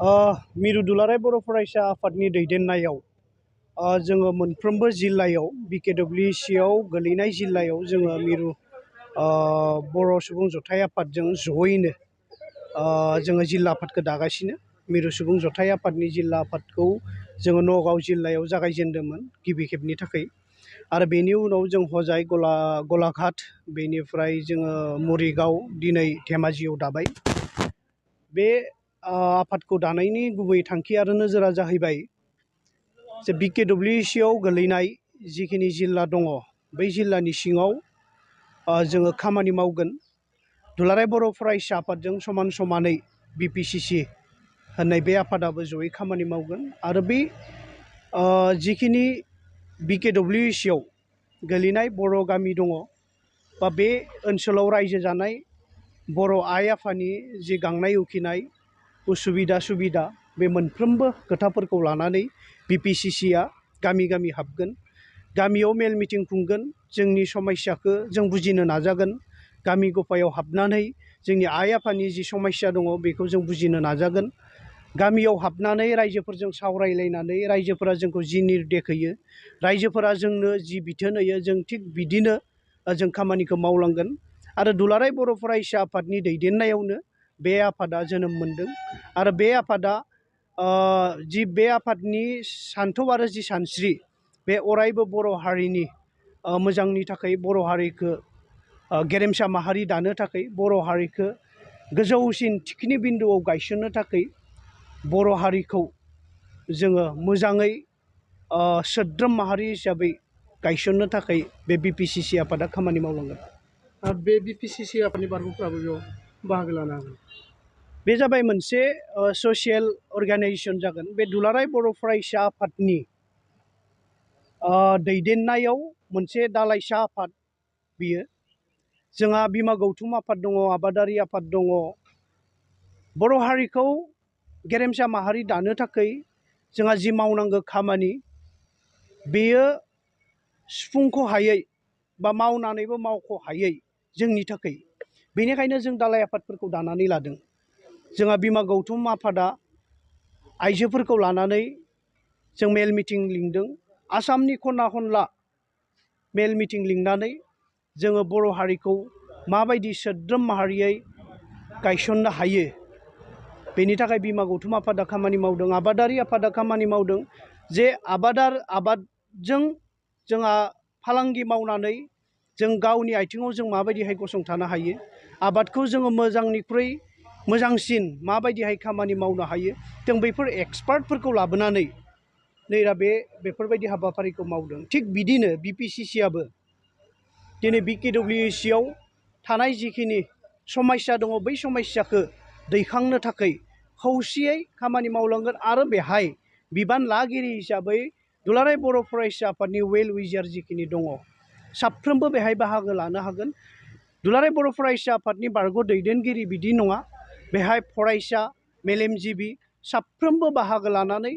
मिरु दुलाराय बर' फरायसा आफादनि दैदेननायाव जोङो मोनफ्रोमबो जिल्लायाव बिकेडब्लिउसिआव गोलैनाय जिल्लायाव जोङो मिरु बर' सुबुं जथाय आफादजों जयैनो जोङो जिल्ला आफादखौ दागासिनो। मिरु सुबुं जथाय आफादनि जिल्ला आफादखौ जोङो नगाव जिल्लायाव जागायजेनदोंमोन गिबि खेबनि थाखाय, आरो बेनि उनाव जों हजाय गलाघाट, बेनिफ्राय जोङो मरिगाव, दिनै धेमाजियाव दाबाय। बे आफादखौ दानायनि गुबै थांखि आरो नोजोरा जाहैबाय जे बिकेडब्लिउसिआव गोलैनाय जिखिनि जिल्ला दङ बै जिल्लानि सिङाव जोङो खामानि मावगोन। दुलाराय बर' फरायसा आफादजों समान समानै बिपिसिसि होननाय बे आफादाबो जयै खामानि मावगोन। आरो बे जिखिनि बिकेडब्लिउसिआव गोलैनाय बर' गामि दङ बा बे ओनसोलाव रायजो जानाय बर' आइ आफानि जि गांनाय उखैनाय उसुबिदा सुबिदा, बे मोनफ्रोमबो खोथाफोरखौ लानानै बिपिसिसिआ गामि गामि हाबगोन, गामियाव मेल मिटिं खुंगोन, जोंनि समस्याखौ जों बुजिनो नाजागोन। गामि गफायाव हाबनानै जोंनि आइ आफानि जि समस्या दङ बेखौ जों बुजिनो नाजागोन। गामियाव हाबनानै रायजोफोरजों सावरायलायनानै रायजोफोरा जोंखौ जि निर्देश होयो, रायजोफोरा जोंनो जि बिथोन होयो, जों थिग बिदिनो जों खामानिखौ मावलांगोन। आरो दुलाराय बर' फरायसा आफादनि दैदेननायावनो बे आफादा जोनोम मोनदों। आरो बे आफादा बे आफादनि सान्थौ आरो जि सानस्रि, बे अरायबो बर' हारिनि मोजांनि थाखाय, बर' हारिखौ गेरेमसा माहारि दानो थाखाय, बर' हारिखौ गोजौसिन थिखिनि बिन्दुआव गायसननो थाखाय, बर' हारिखौ जोङो मोजाङै सोद्रोम माहारि हिसाबै गायसननो थाखाय बे बिपिसिसि आफादा खामानि मावलांगोन। बे बिपिसिसि आफादनि बारग'फ्राबो बेयाव बाहागो लानो हागोन। बे जाबाय मोनसे ससियेल अर्गानाइजेसन जागोन। बे दुलाराय बर' फरायसा आफादनि दैदेननायाव मोनसे दालाइसा आफाद बियो। जोंहा बिमा गौथुम आफाद दङ, आबादारि आफाद दङ। बर' हारिखौ गेरेमसा माहारि दानो थाखाय जोंहा जि मावनांगौ खामानि, बेयो सुफुंख' हायै बा मावनानैबो मावख' हायै जोंनि थाखाय। बेनिखायनो जों दालाइ आफादफोरखौ दानानै लादों। जोंहा बिमा गौथुम आफादा आइजोफोरखौ लानानै जों मेल मिटिं लिंदों। आसामनि खना खनला मेल मिटिं लिंनानै जोङो बर' हारिखौ माबायदि सोद्रोम माहारियै गायसननो हायो, बेनि थाखाय बिमा गौथुम आफादा खामानि मावदों। आबादारि आफादा खामानि मावदों जे आबादजों जोंहा फालांगि मावनानै जों गावनि आथिङाव जों माबायदिहाय गसंथानो हायो, आबादखौ जोङो मोजांनिख्रुइ मोजांसिन माबायदिहाय खामानि मावनो हायो, जों बैफोर एक्सपार्टफोरखौ लाबोनानै नै बेफोरबायदि हाबाफारिखौ मावदों। थिग बिदिनो बिपिसिसिआबो दिनै बिकेडब्लिउसिआव थानाय जिखिनि समस्या दङ बै समस्याखौ दैखांनो थाखाय खौसेयै खामानि मावलांगोन। आरो बेहाय बिबान लागिरि हिसाबै दुलाराय बर' फरायसा आफादनि वेल विजार जिखिनि दङ, साफ्रोमबो बेहाय बाहागो लानो हागोन। दुलाराय बर' फरायसा आफादनि बारग' दैदेनगिरि बिदि नङा, बेहाय फरायसा, मेलेमजिबि साफ्रोमबो बाहागो लानानै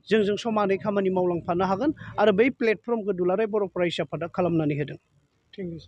जोंजों समानै खामानि मावलांफानो हागोन। आरो बै प्लेटफर्मखौ दुलाराय बर' फरायसा आफादा खालामनानै होदों। Thank you.